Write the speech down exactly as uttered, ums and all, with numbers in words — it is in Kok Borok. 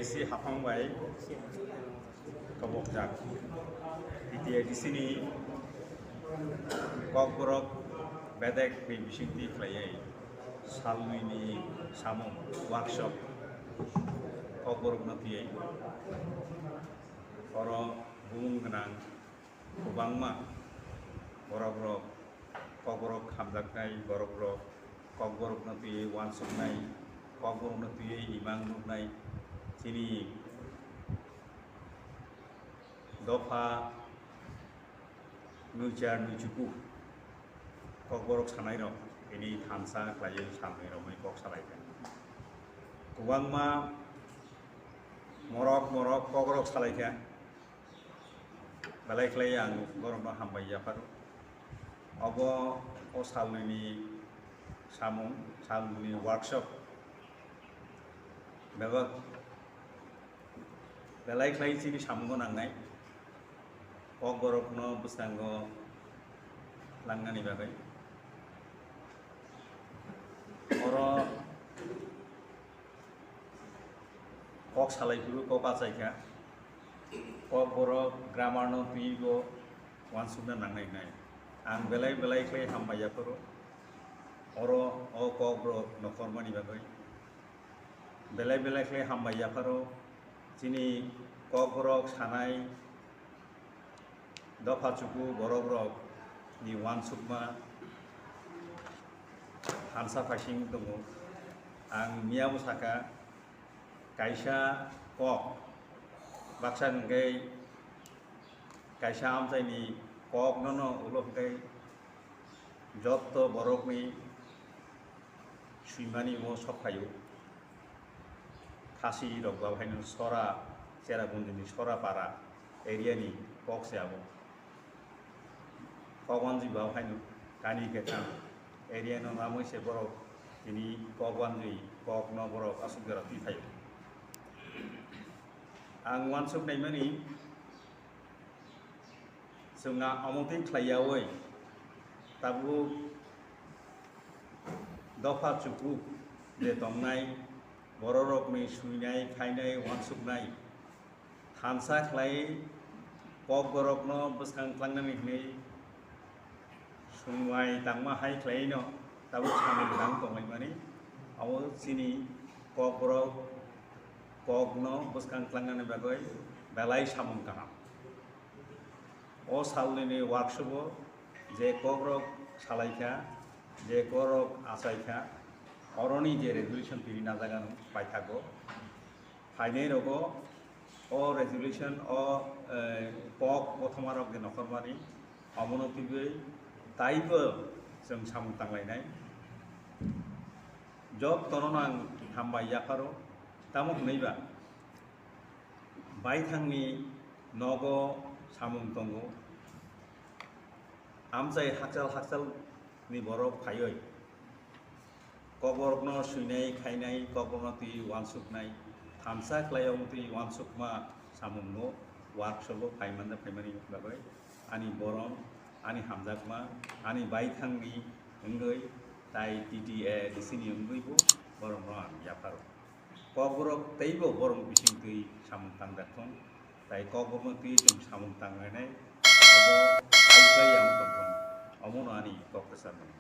Si haphang bai kobokjak T T A D C ni Kokborok bedek ni bisingtwi khlaiwi salnwi ni samung workshop Kokborok no twiwi oro bumung gwnang kwbangma borok rok Kokborok hamjaknai, borok rok Kokborok no twiwi uansuknai, Kokborok no twiwi imang nuknai chini dopha nwichar nwichuku Kokborok sanai rok tini thansa khlaiwi salnwi romwi kok salaikha. Kwbangma morok morok Kokborok salaikha. Belai khlai ang borokno hambai yapharo. Obo o salnwini samung, salnwini workshop. Bebak belai khlai chini samungo nangnai. Kokborokno bwskango langnani bagwi. Oro kok salai phuru kok achaikha. Kokborok grammar no twibo uansukna nangnai nai. Ang belai belai khlai hambai yapharo. Oro o Kokborok nokhormani bagwi. Belai belai khlai hambai yapharo. Chini Kokborok sanai dopha chuku borok rok ni uansukma thansa phaising tongo. Ang miyabo saka kaisa kok baksa hwnkhe kaisa amchaini kok nono ulo hwnkhe jotto borokni swimani o sok phaio. Khasi rok ba haino Sora, Cherabundini Sora para area ni kok se abo. Kok wanjwi ba haino kani kwthang area no namwi se borok tini kok wanjwi kok no borok aswk jora twi phaio. Ang uansuk naimani chwng a-, omo twi khlai yaui tabuk dopha chuku je tongnai borok rokni swinai khainai uansuknai thansa khlai Kokborokno bwskang tlangnani hwnwi swngwai tangma hai khlaino tabuk samung tang tonglaimani. Abo chini Kokborok kokno bwskang tlangnani bagwi belai samung kaham. O salnwini workshop-o je kokrok salaikha, je kokrok achaikha, oroni je resolution tini najagano paithago. Phainai rogo o resolution o, eh, kok kothoma rok je nokhormani, omono twiwi taibo chwng samung tanglainai. Jottono ang hambai yapharo, tamo hwnwi ba baithangni nogo samung tongo, amchai hakchal hakchal ni borok phaiwi. Kokborokno swinai khainai, kokborokno twi uansuknai, thansa khlai wng twi uansukma samungno workshop-o phaimanda phaimani bagwi ani borom, ani hamjakma, ani baithangni wngwi tai T T A D C ni wngwibo borokno ang yapharo. Kokborok teibo borok bising twi samung tangjak thung, tai kokborokno twi chwng samung tanglainai, abo hai khlai ang tongthung, omono ani kok kwchar mani.